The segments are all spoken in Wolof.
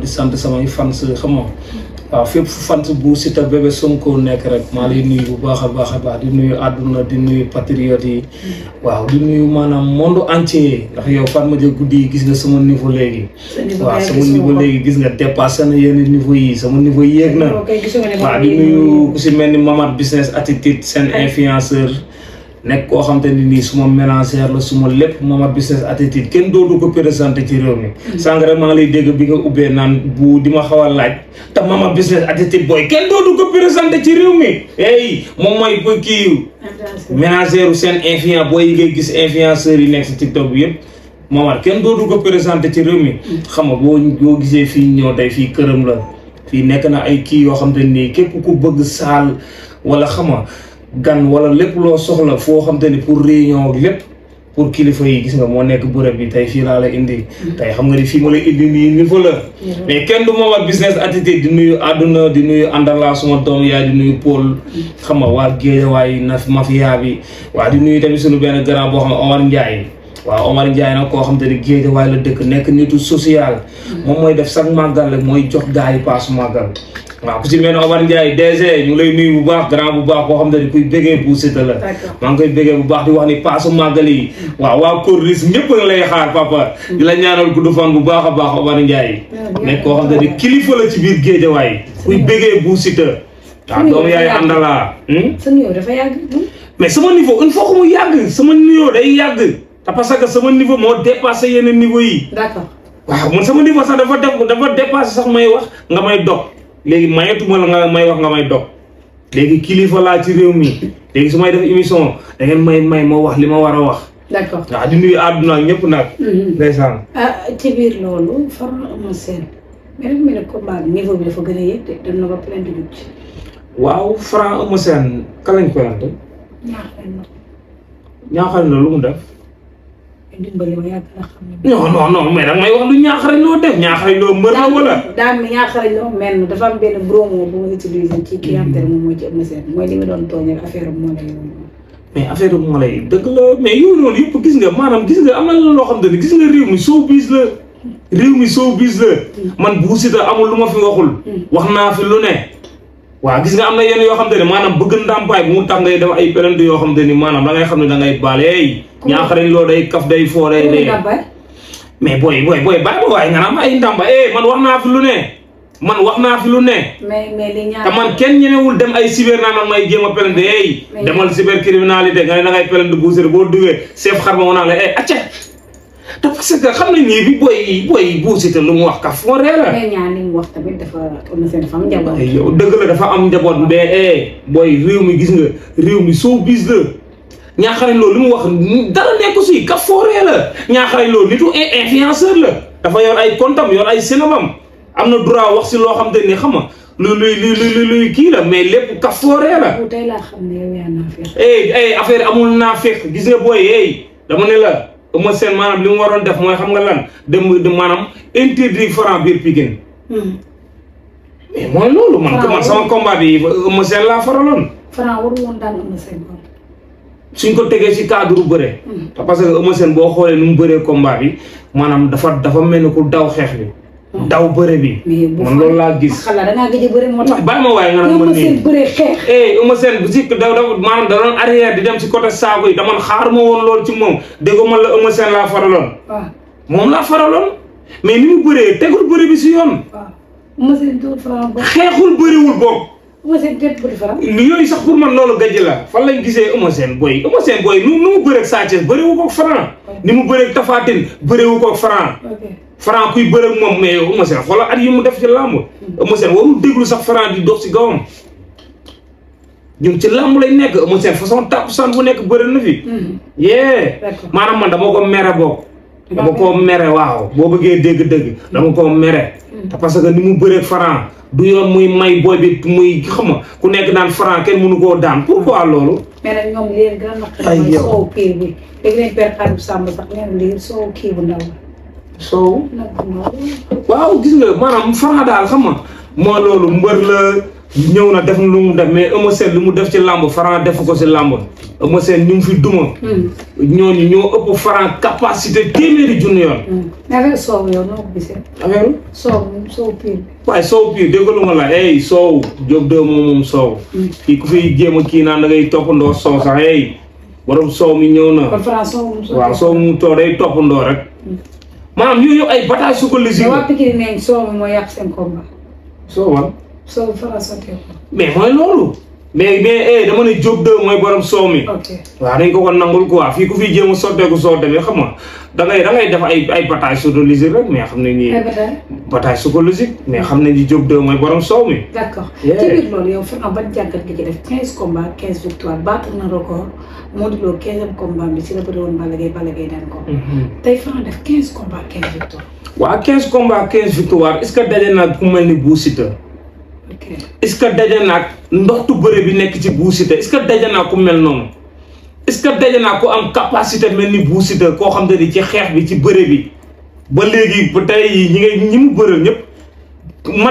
di sant samay fans xam nga waaw fépp fu fans bu Siteu Bébé Sonko nekk rek maa lay nuyu bu baax a baax di nuyu àdduna di nuyu patriotes yi waaw di nuyu maanaam monde entier ndax yow Fatma Dia Goudy gis nga sama niveau léegi waaw sama niveau léegi gis nga dépassé na yenn niveau yi sama niveau yéeg na waaw di nuyu ku si mel ni Mamad Business Attitude seen influenceur nekk koo xam te ni nii suma mélangère la suma lépp Mamad Business Attitude kenn dootu ko présenté ci réew mi sànq rek maa ngi lay dégg bi nga ubbee naan bu di ma xaw a laaj te Mamad Business Attitude booy kenn dootu ko présenté ci réew mi hey moom mooy ba kii mélangère u seen influence booy yi ngay gis influenceurs yi nekk si TikTok bi yëpp Mamad kenn dootu ko présenté ci réew mi xam nga boo gisee fii ñëw tey fii këram la fii nekk na ay kii yoo xam te nii képp ku bëgg saal wala xama gan wala lépp loo soxla foo xam te ni pour réunion lépp pour kilifa yi gis nga moo nekk bërëb bi tey fii laa la indi tey xam nga ni fii ma la indi nii niveau la mais kenn du Mamad Business Attitude di nuyu àdduna di nuyu àndalaa suma doom yaay di nuyu Paul xam nga waa Géejawaay na mafia bi waa di nuyu tamit suñu benn grand boo xam ne Omar Ndiaye waaw Omar Ndiaye nag koo xam te ni Géejawaay la dëkk nekk nitu social moom mooy def sax màggal rek mooy jox gars yi paas màggal waaw ku si mel ne Omar Ndiaye DG ñu lay nuyu bu baax grand bu baax boo xam ne kuy bégee bu Siteu la maa ngi koy bégee bu baax di wax ni paasu màggal yi waaw waa Corniche ñëpp a lay xaar papa di la ñaanal gudd fan bu baax a baax Omar Ndiaye nekk koo xam ne kilifa la ci biir Géejawaay kuy bégee bu Siteu waaw doomu yaay àndalaa sa nuyoo dafa yàgg mais sama niveau il faut que mu yàgg sama nuyoo day yàgg te parce que sama niveau moo dépassé yenn niveau yi d'accord waaw man sama niveau sax dafa dépassé sax may wax nga may dog léegi mayetuma la nga may wax nga may dog léegi kilifa laa ci réew mi léegi su may def émission da ngeen may ma wax li ma war a wax. d'accord waaw di nuyu àdduna ak ñëpp nag. ndeysaan. ci biir loolu Franc Eumeu Sène mais dafa mel ne combat bi niveau bi dafa gën a yëg de dem na ba plainte jug ci. waaw Franc Eumeu Sène ka lañ plainte. ñaaxal na lu mu def. dimbali ma yàgg na xam ne. non mais nag may wax lu ñaaxarañ loo def ñaaxarañ loo mbër la wala. daal mi ñaaxarañ loo mel na dafa am benn promo bu ma utilisé ci ki nga xam te ne moom mooy ci Eumeu Sène mooy li nga doon tooñal affaire moo lay mais affaire moo lay dëgg la mais yooyu noonu yëpp gis nga maanaam gis nga am na loo xam te ne gis nga réew mi showbiz la. réew mi showbiz la. man bu Siteu amul lu ma fi waxul. wax naa fi lu ne. waaw gis nga am na yenn yoo xam te ne maanaam bëgg ndàmpaay bu mu tax ngay def ay plainte yoo xam te ni maanaam da ngay xam ne da ngay baale ñaaxarañ loo day kaf day foo day dee mais booy bàyyi ba waaye nga naan ay ndàmpaay man wax naa fi lu ne man wax naa fi lu ne te man kenn ñemewul dem ay cyber naan may jéem a plainte demal cybercriminalité nga ne da ngay plainte bu Siteu boo duggee chef xar ma naa la acca te parce que xam nañ ni bi booy bu Siteu lu mu wax ka foo ree la. mais ñaar li mu wax tamit dafa am njaboot. yow dëgg la dafa am njaboot mais booy réew mi gis nga réew mi showbiz la ñaaxarañ loolu li mu wax dara nekku si ka foo ree la ñaaxarañ loolu nitu influenceur la dafa yor ay comptam yor ay cinémam am na droit wax si loo xam te ni xam nga luy kii la mais lépp ka foo ree la. tey laa xam ne yow yaa naafeq. affaire amul naafeq gis nga booy dama ne la. Eumeu Sène maanaam li mu waroon def mooy xam nga lan dem maanaam interdit Franc biir Pikine mais mooy loolu man sama combat bi Eumeu Sène laa faraloon. Franc waru woon daan Eumeu Sène suñ ko tegee ci cadre bëre. parce que Eumeu Sène boo xoolee nu mu bëree combat bi maanaam dafa mel ni ku daw xeex bi. daw bëre bi. man loolu laa gis. xalaat da ngaa gëj a bëre moo tax. bàyyi ma waaye nga naan ma nii Eumeu Sène bëree xeex. Eumeu Sène bu si maanaam da doon arrière di dem si côté saako yi dama xaaruma woon lool ci moom déggoo man la Eumeu Sène laa faraloon. waaw moom laa faraloon mais ni mu bëree tegul bëre bi si yoon. waaw Eumeu Sène tuut Franc boobu. xeexul bëriwul boobu. Eumeu Sène teet bëri Franc. yooyu sax pour man loolu gajj la fan lañ gisee Eumeu Sène booy nu mu bëreeg Sa Thiès bëriwu ko Franc. ni mu bëreeg Tapha Tine bëriwu ko Franc. Franc kuy bëreeg moom mais Eumeu Sène xoolal at yi mu def ci làmb. Eumeu Sène warul déglu sax Franc di dox si gawam. ñun ci làmb lañ nekk Eumeu Sène façon takkusaan bu nekk bëri na fi. maanaam man dama ko mere bokk. dama ko mere waaw boo bëggee dégg-dégg dama ko mere. parce que ni mu bëreeg Franc du yoon muy may booy bi muy xam nga ku nekk naan Franc kenn mënu koo daan pourquoi loolu. mais nag ñoom li leen gën a naqari mooy soow kii bi léegi leen per xarit sàmm sax neen lii soow kii bu ndaw la. soow waaw gis nga maanaam Franc daal xam nga moo loolu mbër la ñëw na def lu mu def mais Eumeu Sène lu mu def ci làmb Franc defu ko si làmb Eumeu Sène ñu ngi fi duma. ñooñu ñoo ëpp Franc capacité téeméeri junni yoon. mais avec soow yow noo ko gisee. affaire soow pire. waaye soow pire dégg lu ma la soow Diop de moom soow. kii ku fiy jéem a kii naan da ngay toppandoo soow sax borom soow mi ñëw na. kon Franc soow waaw soow mu too day toppandoo rek. maanaam yooyu ay bataille psychologique. mais waa Pikine nee soow mi moo yàq seen combat. soow wan. soow Franc sotteeku. mais mooy loolu. mais dama ne Diop 2 mooy borom soow mi. waaw dañ ko nangul quoi fii ku fi jéem a sotteeku soo demee xam nga da ngay def ay bataille psychologique rek mais xam nañ ni. bataille psychologique mais xam nañ ni Diop 2 mooy borom soow mi. d'accord ci biir loolu yow Franc ban jàngat nga ci def 15 combats 15 victoires battre na record Modou Lo 15e combat bi ci la bëri woon Balla Gaye daan ko. tey Franc def 15 combats 15 victoires. waaw 15 combats 15 victoires est-ce que daje na ku mel ni Bou Siteu. est-ce que daje naa ndoxtu bëre bi nekk ci Bou Siteu est-ce que daje naa ku mel noonu est-ce que daje naa ku am capacité mel ni Bou Siteu koo xam te ni ci xeex bi ci bëre bi ba léegi ba tey ñi mu bëre ñëpp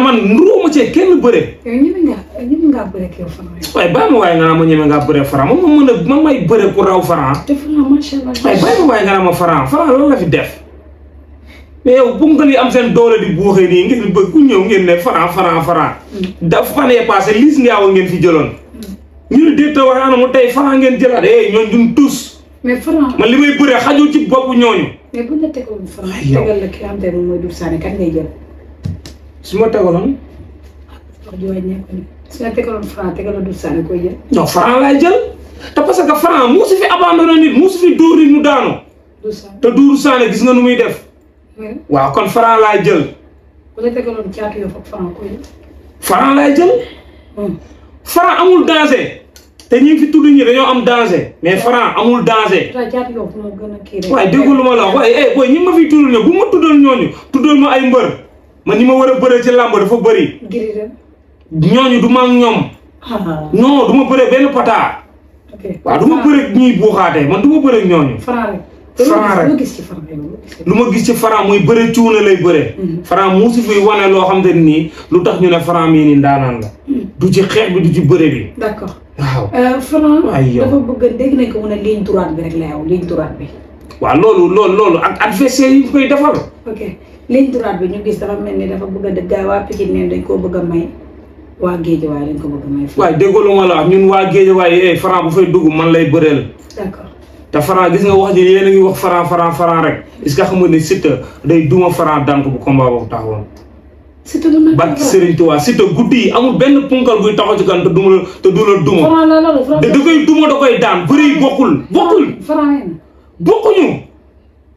man nduróoma cee kenn bëre. yow ñeme ngaa bëre ak yow Franc. waaye bàyyi ma waaye nga naa ma ñeme ngaa bëre Franc man may bëre ku raw Franc. te Franc macha allah. waaye bàyyi ma waaye nga naa ma Franc loolu la fi def. mais yow bu nga li am seen doole di buuxee nii ngeen bëgg ku ñëw ngeen ne Franc dafa fan yee passé Liss Ndiago ngeen fi jëloon ñu ne déet a wax mu tey Franc ngeen jëlaat ñooñu duñ tus. mais Franc man li may bëree xajul ci bopp ñooñu. mais buñ la tegoon Franc tegal la ki nga xam te ne moom mooy Doudou Sané kan ngay jël. su ma tegaloon. wax ji wàññeeku ni su ma tegaloon Franc tegal la Doudou Sané koy jël. non Franc laay jël te parce que Franc mu si fi abandonné nit mu si fi dóor nit mu daanu. te Doudou Sané gis nga nu muy def. waaw kon Franc laay jël. bu la tegaloon caatu yoo fa Franc koy jël. Franc laay jël. Franc amul danger. te ñi fi tudd ñi dañoo am danger. mais Franc amul danger. caatu yoo moo gën a kii rek. waaye déggu lu ma la wax waaye booy ñi ma fiy tuddal ñoom bu ma tuddal ñooñu tuddal ma ay mbër man ñi ma war a bëree ci làmb dafa bëri. ñooñu du ma ak ñoom. non du ma bëree benn pata. waaw du ma bëree ñuy buuxaate man du ma bëree ñooñu. Franc rek. lu ma gis ci Franc muy bëre cuune lay bëre. Franc mu si fi wane loo xam te nii lu tax ñu ne Franc mii nii ndaanaan la. du ci xeex bi du ci bëre bi. d'accord waaw. Franc dafa bëgg dégg nañ ko mu ne ligne droite bi rek la yow ligne droite bi. waaw loolu ak adversaire yi koy defal. ok ligne droite bi ñu gis dafa mel ni dafa bëgg a dëgg waa Pikine neen dañ koo bëgg a may waa Guédiawaye dañ ko bëgg a may. waaye déggoo lu ma la wax ñun waa Guédiawaye Franc bu fay dugg man lay bëreel. d'accord. te Franc gis nga wax ji yéen a ngi wax Franc rek est-ce que xam nga ne Siteu day duma Franc daan ko bu combat boobu taxawoon. Siteu du ma barki Serigne Touba Siteu guddi yi amul benn punkal buy taxaw ci kan te du la duma. Franc da koy duma da koy daan bëri yi bokkul. bokkuñu.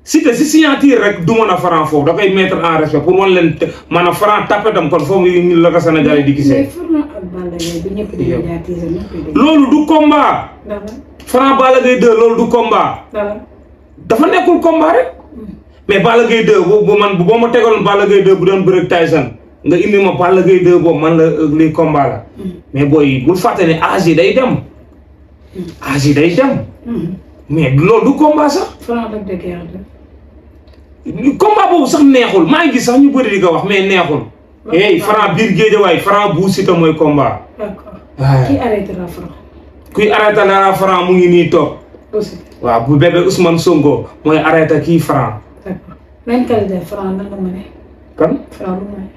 Siteu si signature rek duma na Franc foofu da koy mettre en respect pour wan leen maanaam Franc tapetam kon foofu ñu la ko Sénégal yi di gisee. loolu du combat. Franc Balla Gaye 2 loolu du combat. dafa nekkul combat rek. mais Balla Gaye 2 boobu man boo ma tegaloon Balla Gaye 2 bu doon bëreeg Tyson nga indi ma Balla Gaye 2 boobu man la lii combat la. mais booy bul fàtte ne âge yi day dem. âge yi day dem. mais loolu du combat sax. combat boobu sax neexul maa ngi gis sax ñu bëri di ko wax mais neexul. Franc biir Guédiawaye Franc Bou Siteu mooy combat. d'accord qui arrêtera Franc. kuy arrêté dara Franc mu ngi nii toog. waaw bu bébé Ousmane Sonko mooy arrêté kii Franc. d'accord même qualité Franc nan la mënee. kan Franc lu mënee.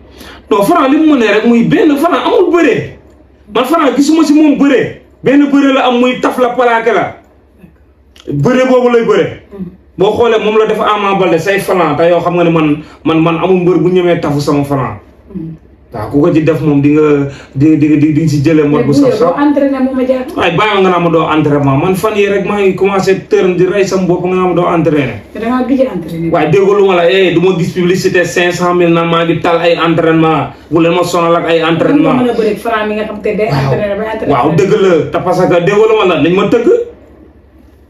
non Franc li mu mënee rek muy benn Franc amul bëree. man Franc gisuma si moom bëree. benn bëree la am muy taf la plaqué la. bëree boobu lay bëree. boo xoolee moom la def Ama Baldé say Franc te yow xam nga ne man amul mbër bu ñemee tafu sama Franc. waaw ku ko ci def moom di nga di si jëlee mot bu saf saf. waaye bàyyi nga naa ma doo entraînement man fan yi rek maa ngi commencé tërën di rey sama bopp nga naa ma doo entraîné. te da ngaa gëj a entraîné. waaye déggu lu ma la du ma gis publicité 500000 naan maa ngi tal ay entraînement bu leen ma sonal ak ay entraînement. mën a bëri Franc mi nga xam te day entraîné ba entraîné. waaw dëgg la te parce que déggu lu ma la nañ ma tëgg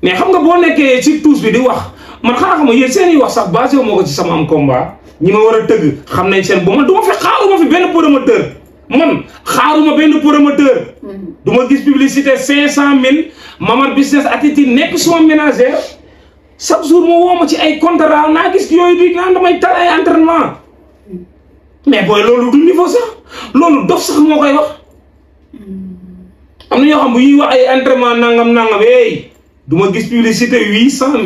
mais xam nga boo nekkee ci tuus bi di wax man xanaa xam nga yéen seen i wax sax basé wu ma ko ci sama am combat. ñi ma war a tëgg xam nañ seen bu man du ma fi xaaruma fi benn promoteur man xaaruma benn promoteur. du ma gis publicité 500000 Mamar business attitude nekk suma ménagère chaque jour ma woo ma ci ay contrat naa gis yooyu di naan damay tal ay entraînement mais booy loolu du niveau sax loolu dof sax moo koy wax am na ñoo xam bu ñuy wax ay entraînement nangam hey du ma gis publicité 800 000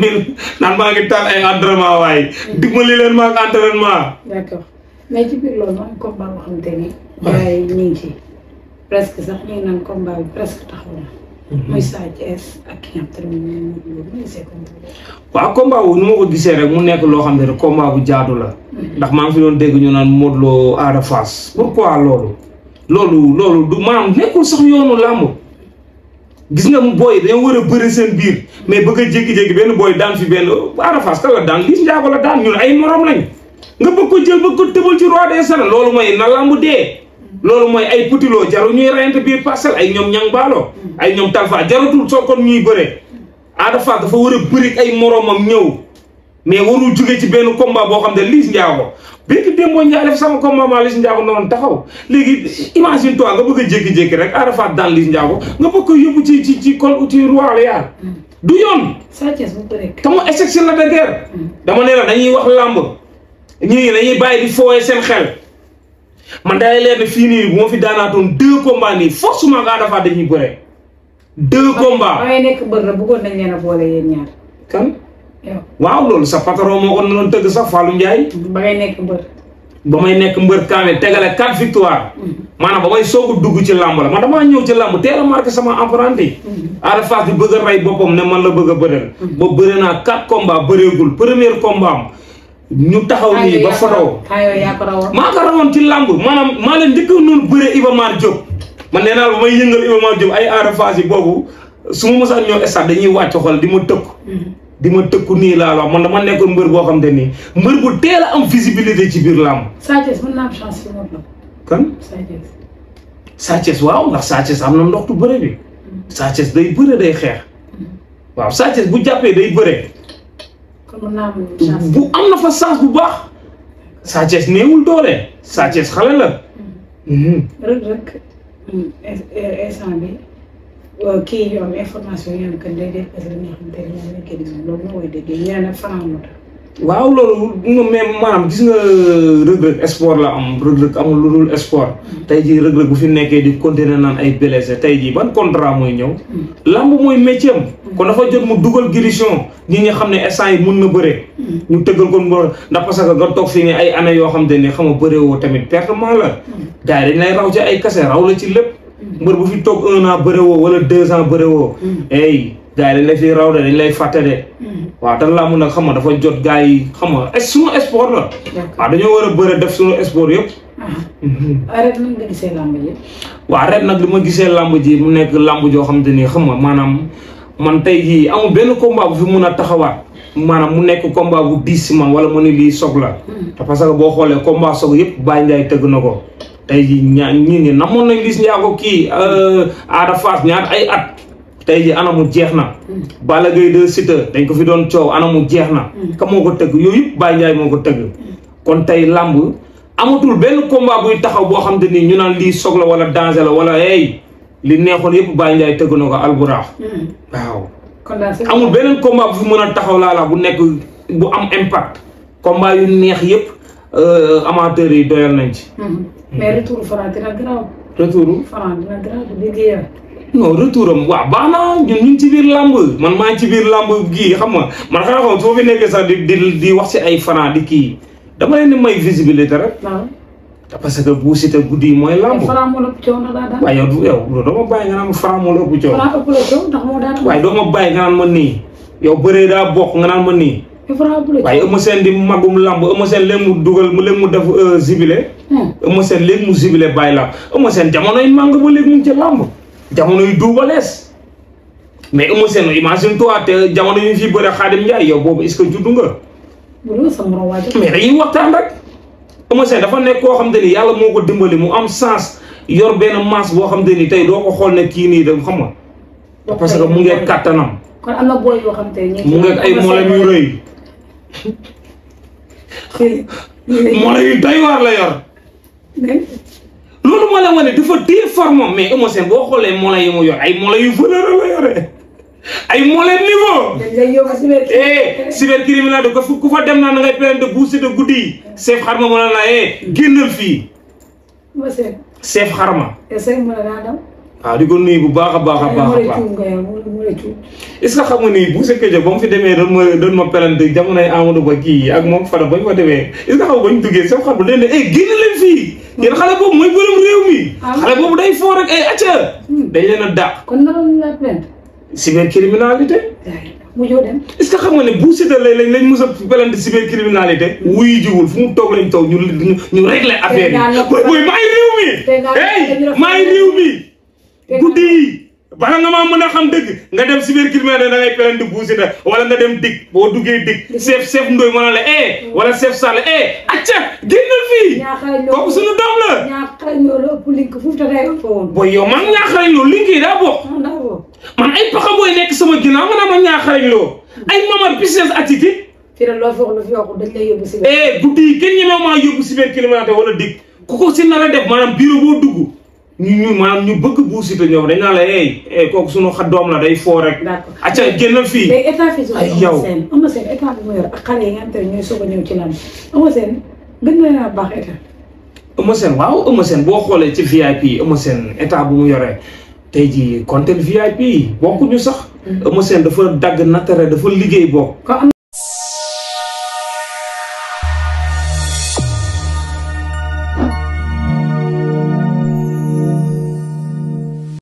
naan maa ngi taal ay entraînement waaye dimbali leen ma ak entraînement. d'accord mais ci biir loolu am combat boo xamante ni. gars yi ñu ngi ci presque sax ñu ngi naan combat bi presque taxaw na. muy Sa Thiès ak ki nga xam te ne moom mooy waaw combat wu nu ma ko gisee rek mu nekk loo xam ne combat bu jaadu la. ndax maa ngi fi doon dégg ñu naan Modou Lo Ada Fass. pourquoi loolu du maanaam nekkul sax yoonu làmb. gis nga booy dañoo war a bëri seen biir mais bëgg a jékki-jékki benn booy daan fi benn Ada Fass kan la daan Liss Ndiago la daan ñun ay morom lañ nga bëgg ko jël bëgg ko tëbal ci roi des arènes loolu mooy na làmb dee. loolu mooy ay Petit Lo jaru ñuy reyante biir parcelle ay ñoom ñang baalo ay ñoom Talfa jaratul soo kon ñuy bëre Ada Fass dafa war a bëri ay moromam ñëw mais warul jóge ci benn combat boo xam ne Liss Ndiago béykat démboo Ndiaye def sama combat ma Liss Ndiago noonu taxaw léegi imagine toi nga bëgg a jékki-jékki rek Ada Fass daan Liss Ndiago nga bëgg ko yóbbu ci roi la yaar du yoon. Sa Thiès bu bëri. te mu exception la de guerre. dama ne la dañuy wax làmb ñii dañuy bàyyi di fooyee seen xel. man day leer ne fii nii bu ma fi daanaatoon 2 combats nii forcément nga Ada Fass dañuy bëre 2 combats. ba ngay nekk mbër la bëggoon nañ leen a boole yéen ñaar. kan. yow waaw loolu sa patron moo ko doon tëgg sax Fallou Ndiaye. ba ngay nekk mbër. ba may nekk mbër kaame tegale 4 victoire. maanaam ba may soog a dugg ci làmb la man damaa ñëw ci làmb teel a marqué sama empreinte. Ada Fass di bëgg a rey boppam ne man la bëgg a bëreel. ba bëre naa 4 combats bëreegul premier combat am. ñu taxaw nii ba photo maa ko rawoon ci làmb maanaam maa leen njëkk noonu bëre Iba Mar Diop man nee naa la ba may yëngal Iba Mar Diop ay Ada Fass yi boobu su ma mosaan ñëw stade dañuy wàcc xol di ma tëkku nii laa la man dama nekkoon mbër boo xam te nii mbër bu teel a am visibilité ci biir làmb. Sa Thiès mën naa am chance ci moom la. kan Sa Thiès waaw ndax Sa Thiès am na ndoxtu bëre bi. Sa Thiès day bëre day xeex. waaw Sa Thiès bu jàppee day bëre. bu am na fa chance bu baax. Sa Thiès néewul doole Sa Thiès xale la. Reug instant bi kii yu am information yi que day def parce que li nga xamante ne moom lañ koy déglu loolu moo koy déggee ñu ne nag Franc moo tax. waaw loolu mais maanaam gis nga Reug sport la am Reug amul lu dul sport. tey jii Reug bu fi nekkee di continuer naan ay blessé tey jii ban contrat mooy ñëw. lamb mooy métier am. kon dafa jot mu dugal guérison ñi nga xam ne instant yi mun na bëre. ñu tëggal ko ndax parce que nga toog fii nii ay années yoo xam te ne xam nga bëree woo tamit pertement la. gars yi dañ lay raw ci ay kase raw la ci lépp. mbër bu fi toog 1 an bëre woo wala 2 ans bëre woo. gars yi dañ lay fi raw de dañ lay fàtte de. waaw te làmb nag xam nga dafa jot gars yi xam nga sunu sport la. waaw dañoo war a bëre def sunu sport yëpp. arrête nan nga gisee làmb ji. waaw arrête nag li ma gisee làmb ji mu nekk làmb joo xam te ni xam nga maanaam man tey jii amul benn combat bu fi mun a taxawaat maanaam mu nekk combat bu diis si man wala mu ne lii soog la. te parce que boo xoolee combat soog yëpp Baye Ndiaye tëgg na ko. tey jii ñii namoon nañ Liss Ndiago kii Ada Fass ñaar ay at. tey jii anamu jeex na. Balla Gaye 2 Siteu dañ ko fi doon coow anamu jeex na. ka moo ko tëgg yooyu yëpp Baye Ndiaye moo ko tëgg. kon tey làmb amatul benn combat buy taxaw boo xam te ni ñu naan lii soog la wala danger la wala hey li neexoon yëpp Baye Ndiaye tëgg na ko alburax. waaw. amul beneen combat bu fi mën a taxaw laa la bu nekk bu am impact. combat yu neex yëpp amateurs yi doyal nañ ci. mais retour Franc dina garaaw. retour Franc dina garaaw du liggéeyam. non retour am waaw baax na ñun ñu ngi ci biir làmb man maa ngi ci biir làmb gii xam nga man xanaa xam su ma fi nekkee sax di wax ci ay Franc di kii dama leen di may visibilité rek. waaw. parce que bu Siteu guddi yi mooy làmb. Franc moo la ëpp coow ndax daa daan. waaye yow doo ma bàyyi nga naan ma Franc moo la ëpp coow. Franc ëpp la coow ndax moo daan. waaye doo ma bàyyi nga naan ma nii yow bëree daa bokk nga naan ma nii. waaye Eumeu Sène di magum làmb Eumeu Sène léegi mu dugal léegi mu def zibilé. Eumeu Sène léegi mu zibilé bàyyi làmb Eumeu Sène jamonoy màng ba léegi mu ngi ci làmb jamono yu duubalees mais Eumeu Sène imagine toi te jamono yu fi bëre Khadim Ndiaye yow boobu est-ce que juddu nga. mais dañuy waxtaan rek. Eumeu Sène dafa nekk koo xam te ni yàlla moo ko dimbali mu am sens yor benn masse boo xam te ni tey doo ko xool ne kii nii da xam nga. parce que mu ngi kattanam. kon am na booy yoo xam te mu ngi ay moolem yu rëy. moolem yu doy waar la yor. loolu moo la wane dafa téye forme mais Eumeu Sène boo xoolee moolem yi mu yor ay moolem yu valeur la yore ay moolem niveau. cybercriminel de ko ku fa dem naa na ngay plainte bu Siteu guddi yi. chef xarma mu ne la génnal fii. chef xarma. waaw di ko nuyu bu baax a baax a baax est-ce que xam nga ni Boucher Kédiop ba mu fi demee doon ma pelante jamonoy Amadou Ba kii ak moom Fada ba ñu fa demee est-ce que xam nga ba ñu duggee sama xam dañ ne génn leen fii yéen xale boobu mooy borom réew mi xale boobu day foo rek acca dañ leen a dàq kon naroon la plainte cybercriminalité mu joo dem est-ce que xam nga ne Boucher lañ mos a pelante cybercriminalité wuyu jiwul fu mu toog lañ toog ñu régler affaire yi booy maay réew mi maay réew mi guddi yi bala nga maa mën a xam dëgg nga dem cybercriminalité da ngay pelante Boucher wala nga dem dig boo duggee dig chef Ndoye mën a la wala chef Sall acca génnal fii kooku suñu doom la ñaaxarañ loolu ëpp link foofu te day ëpp woon booy yow man ñaaxarañ loolu link yi daa bokk man ay paxa booy nekk sama ginnaaw nga naa ma ñaaxarañ loo ay mamar business attitude fii rek loo fi wax lu fi waxul dañ lay yóbbu cyber guddi yi kenn ñemee maa yóbbu cybercriminalité wala dig ku ko si nar a def maanaam bureau boo dugg ñu maanaam ñu bëgg Boucher ñoom dañ naa la kooku sunu doom la day foo rek. d'accord acca génnal fii. léegi état fii ay yow Eumeu Sène état bi mu yor ak xale yi nga xam te ne ñooy soog a ñëw ci lan Eumeu Sène gën na leen a baax état. Eumeu Sène waaw Eumeu Sène boo xoolee ci VIP Eumeu Sène état bu mu yoree tey jii compter VIP bokkuñu sax. Eumeu Sène dafa dagg naturel dafa liggéey bokk.